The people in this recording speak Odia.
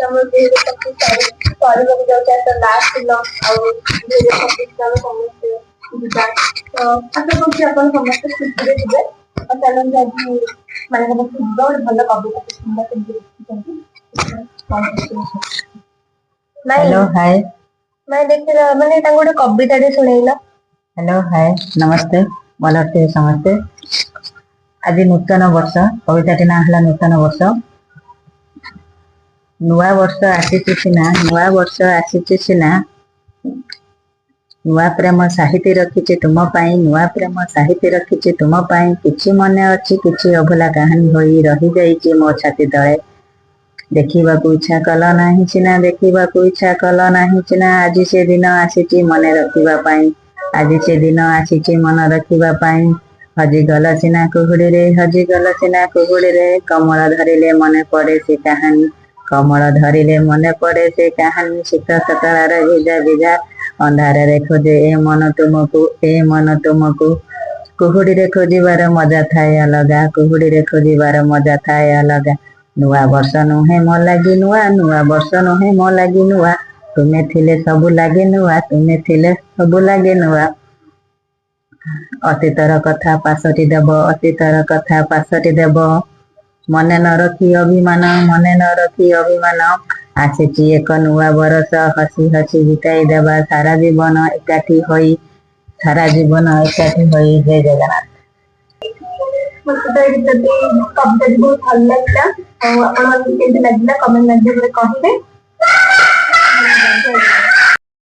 ଆମର 2025 ସରିବାକୁ ଯାଉଛି, ତ ଲାଷ୍ଟ ଦିନ ଆଉ 2026 ଆମେ ସମସ୍ତେ ଯିବା। ତ ଆଶା କରୁଛି ଆପଣ ସମସ୍ତେ ଖୁସିରେ ଥିବେ। ଆଉ ଚାଲନ୍ତୁ, ଆଜି ମାଙ୍କ ପାଖକୁ ଯିବା, ଗୋଟେ ଭଲ କବିତା ସୁନ୍ଦର କେମିତି ଲେଖିଛନ୍ତି କଣ। ହ୍ୟାଲୋ, ହାଏ। ମାନେ ଦେଖିଲ, ମାନେ ତାଙ୍କୁ ଗୋଟେ କବିତାଟେ ଶୁଣେଇଲ। ହ୍ୟାଲୋ, ହାଏ, ନମସ୍ତେ। ଭଲ ଥିବେ ସମସ୍ତେ। ଆଜି ନୂତନ ବର୍ଷ। କବିତାଟି ନାଁ ହେଲା ନୂତନ ବର୍ଷ। ନୂଆ ବର୍ଷ ଆସିଛି ସିନା, ନୂଆ ବର୍ଷ ଆସିଛି ସିନା, ନୂଆ ପ୍ରେମ ସାହିତି ରଖିଛି ତୁମ ପାଇଁ, ନୂଆ ପ୍ରେମ ସାହିତି ରଖିଛି ତୁମ ପାଇଁ। କିଛି ମନେ ଅଛି, କିଛି ଅଭୁଲା କାହାଣୀ ହୋଇ ରହିଯାଇଛି ମୋ ଛାତି ତଳେ। ଦେଖିବାକୁ ଇଚ୍ଛା କଲ ନାହିଁ ସିନା, ଦେଖିବାକୁ ଇଚ୍ଛା କଲ ନାହିଁ ସିନା, ଆଜି ସେ ଦିନ ଆସିଛି ମନେ ରଖିବା ପାଇଁ, ଆଜି ସେ ଦିନ ଆସିଛି ମନେ ରଖିବା ପାଇଁ। ହଜିଗଲ ସିନା କୁହୁଡ଼ିରେ, ହଜିଗଲ ସିନା କୁହୁଡ଼ିରେ, କମଳ ଧରିଲେ ମନେ ପଡେ ସେ କାହାଣୀ, କମଳ ଧରିଲେ ମନେ ପଡେ ସେ କାହାଣୀ। ଶୀତ ସକାଳର ଭିଜା ଭିଜା ଅନ୍ଧାରରେ ଖୋଜେ ଏ ମନ ତୁମକୁ, ଏ ମନ ତୁମକୁ। କୁହୁଡ଼ିରେ ଖୋଜିବାର ମଜା ଥାଏ ଅଲଗା, କୁହୁଡ଼ିରେ ଖୋଜିବାର ମଜା ଥାଏ ଅଲଗା। ନୂଆ ବର୍ଷ ନୁହେଁ ମୋ ଲାଗି ନୂଆ, ନୂଆ ବର୍ଷ ନୁହେଁ ମୋ ଲାଗି ନୂଆ, ତୁମେ ଥିଲେ ସବୁ ଲାଗେ ନୂଆ, ତୁମେ ଥିଲେ ସବୁ ଲାଗେ ନୂଆ। ଅତୀତର କଥା ପାଶୋରି ଦେବ, ଅତୀତର କଥା ପାଶୋରି ଦେବ, ମନେ ନ ରଖି ଅଭିମାନ, ମନେ ନ ରଖି ଅଭିମାନ। ଆସିଛି ଏକ ନୂଆ ବରଷ, ହସି ହସି ବିତାଇ ଦେବା ସାରା ଜୀବନ ଏକାଠି ହୋଇ, ସାରା ଜୀବନ ଏକାଠି ହୋଇ। ଜୟ ଜଗନ୍ନାଥ। ମତେ ତ ଏଇ ଗୀତଟି, କବିତାଟି ବହୁତ ଭଲ ଲାଗିଲା। ଆଉ ଆପଣମାନଙ୍କୁ କେମିତି ଲାଗିଲା, କମେଣ୍ଟ ମାଧ୍ୟମରେ କହିବେ। ଧନ୍ୟବାଦ, ଜୟ ଜଗନ୍ନାଥ।